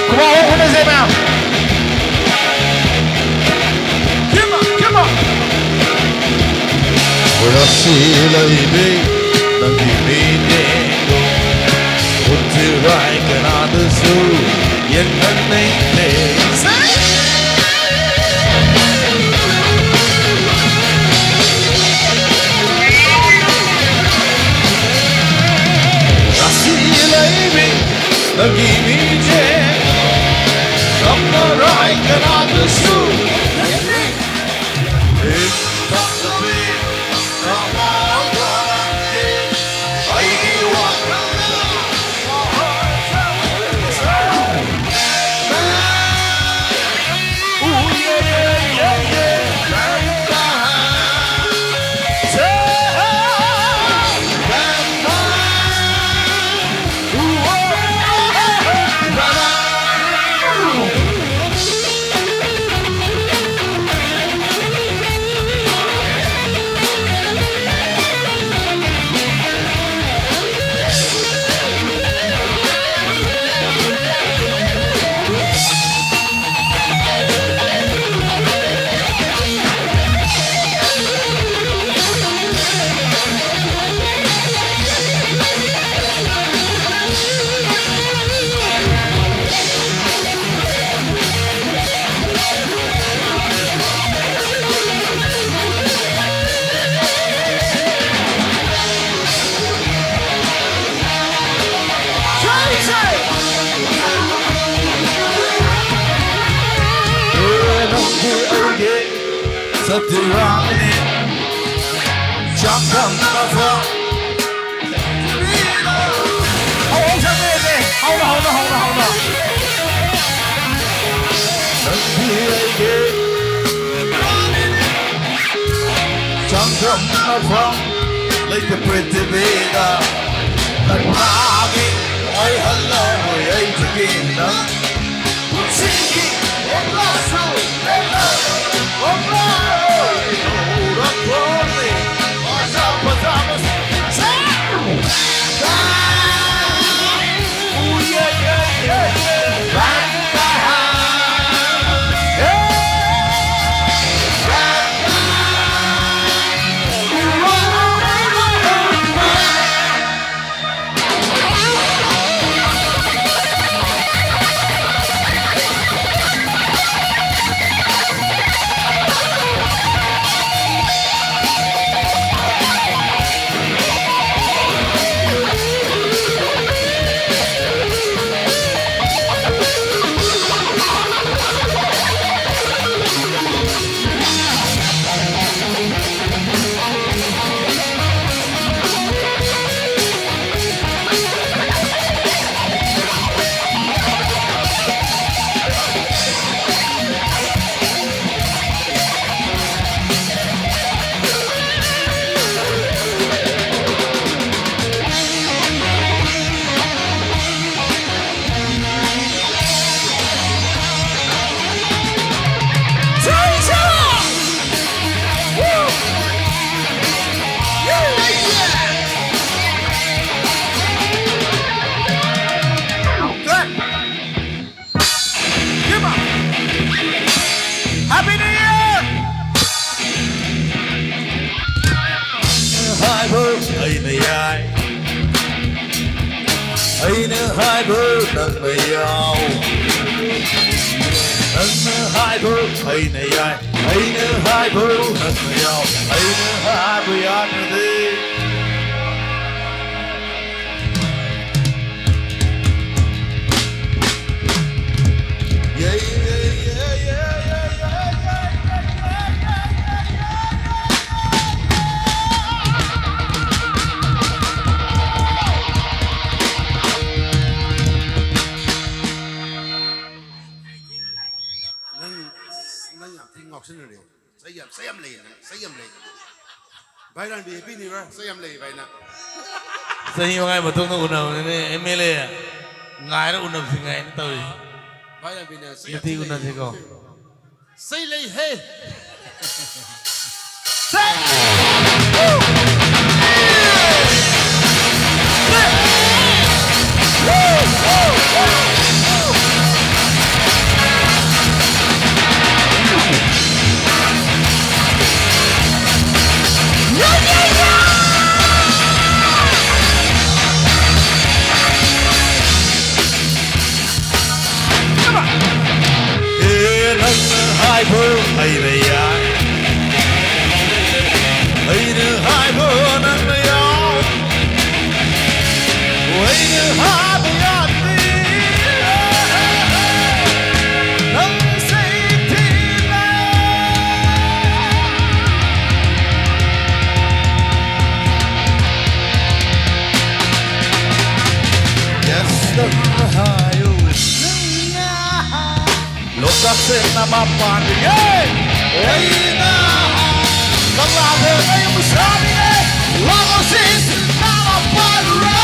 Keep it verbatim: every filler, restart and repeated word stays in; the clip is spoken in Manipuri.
Come on, open this in now. Come on, come on. Rasi laibe nang gimi dengo. Uti rai kanada su yen nang neng neng. Rasi laibe nang gimi dengo. Kapna rai kanada su. It's not the way. ꯆꯠꯇꯨꯔꯥꯅꯤ ꯆꯥꯛꯇꯝꯅꯕ꯫ ꯍꯧ, ꯍꯧ, ꯁꯛꯄ ꯌꯥꯗꯦ꯫ ꯍꯧꯅ, ꯍꯧꯅ, ꯍꯧꯅ, ꯍꯧꯅ꯫ ꯅꯪꯗꯤ ꯑꯩꯒꯤ ꯆꯥꯛꯇꯝꯅꯐꯝ ꯂꯩꯇꯦ ꯄ꯭ꯔꯤꯊꯤꯕꯤꯗ꯫ ꯅꯪ ꯃꯥꯒꯤ ꯑꯣꯏꯍꯜꯂꯔꯣꯏ ꯑꯩꯗꯒꯤ ꯅꯪ꯫ ꯄꯨꯟꯁꯤꯒꯤ ꯑꯣꯝꯂꯥꯁꯨ ꯂꯦꯞꯂꯔꯣꯏ, ꯑꯣꯝꯂꯥꯔꯣꯏ꯫ ꯎꯔꯛꯂꯣꯅꯦ, ꯐꯖ ꯐꯖꯕꯁꯤꯡ꯫ ꯁꯦ! ꯁꯦ! ꯎ, ꯌꯦ, ꯌꯦ, ꯌꯦ, ꯌꯦ꯫ ꯕꯦꯟ ꯕꯦꯟ! ꯌꯦ! ꯕꯦꯟ ꯕꯦꯟ! Happy New Year! ꯍꯥꯏꯕ ꯑꯩꯅ ꯌꯥꯏ, ꯑꯩꯅ ꯍꯥꯏꯕ ꯅꯪꯅ ꯌꯥꯎ꯫ ꯅꯪꯅ ꯍꯥꯏꯕ ꯑꯩꯅ ꯌꯥꯏ, ꯑꯩꯅ ꯍꯥꯏꯕ ꯅꯪꯅ ꯌꯥꯎ꯫ ꯑꯩꯅ ꯍꯥꯏꯕ ꯌꯥꯗ꯭ꯔꯗꯤ꯫ ꯚꯥꯏ ꯔꯥꯟꯕꯤ, ꯍꯦꯄꯤ ꯅ꯭ꯌꯨ ꯏꯌꯔ꯫ ꯁꯤ ꯌꯥꯝ ꯂꯩ ꯚꯥꯏꯅ꯫ ꯆꯍꯤ ꯃꯉꯥꯒꯤ ꯃꯇꯨꯡꯗ ꯎꯅꯕꯅꯤꯅꯦ ꯑꯦꯝ ꯑꯦꯜ ꯑꯦ꯫ ꯉꯥꯏꯔ ꯎꯅꯕꯁꯤ ꯉꯥꯏꯅ ꯇꯧꯔꯤ꯫ ꯚꯥꯏ ꯔꯥꯟꯕꯤꯅ ꯁꯤ ꯅꯨꯡꯇꯤ ꯌꯥꯝ ꯂꯩ꯫ ꯎꯅꯁꯤꯀꯣ꯫ ꯁꯤ ꯂꯩ ꯍꯦ꯫ ꯑꯦ ꯅꯪꯅ ꯍꯥꯏꯕ ꯑꯩꯅ ꯌꯥꯏ꯫ ꯑꯩꯅ ꯍꯥꯏꯕ ꯅꯪꯅ ꯌꯥꯎ꯫ ꯑꯩꯅ ꯍꯥꯏꯕ ꯌꯥꯗꯦ꯫ ꯅꯪꯁꯦ ꯊꯤꯅ Yes, ꯅꯪꯅ ꯍꯥꯏꯌꯨ꯫ ꯅꯪꯅ ꯍꯥꯏ- ꯂꯣꯛꯇꯥꯛꯁꯦ ꯅꯃ ꯄꯥꯟꯕꯤꯒꯦ꯫ ꯑꯩꯅ ꯀꯪꯂꯥꯗ ꯃꯌꯨꯝ ꯁꯥꯕꯤꯒꯦ꯫ ꯂꯥꯛꯂꯣꯁꯤ ꯅꯃ ꯄꯥꯟꯕꯤꯒꯦ꯫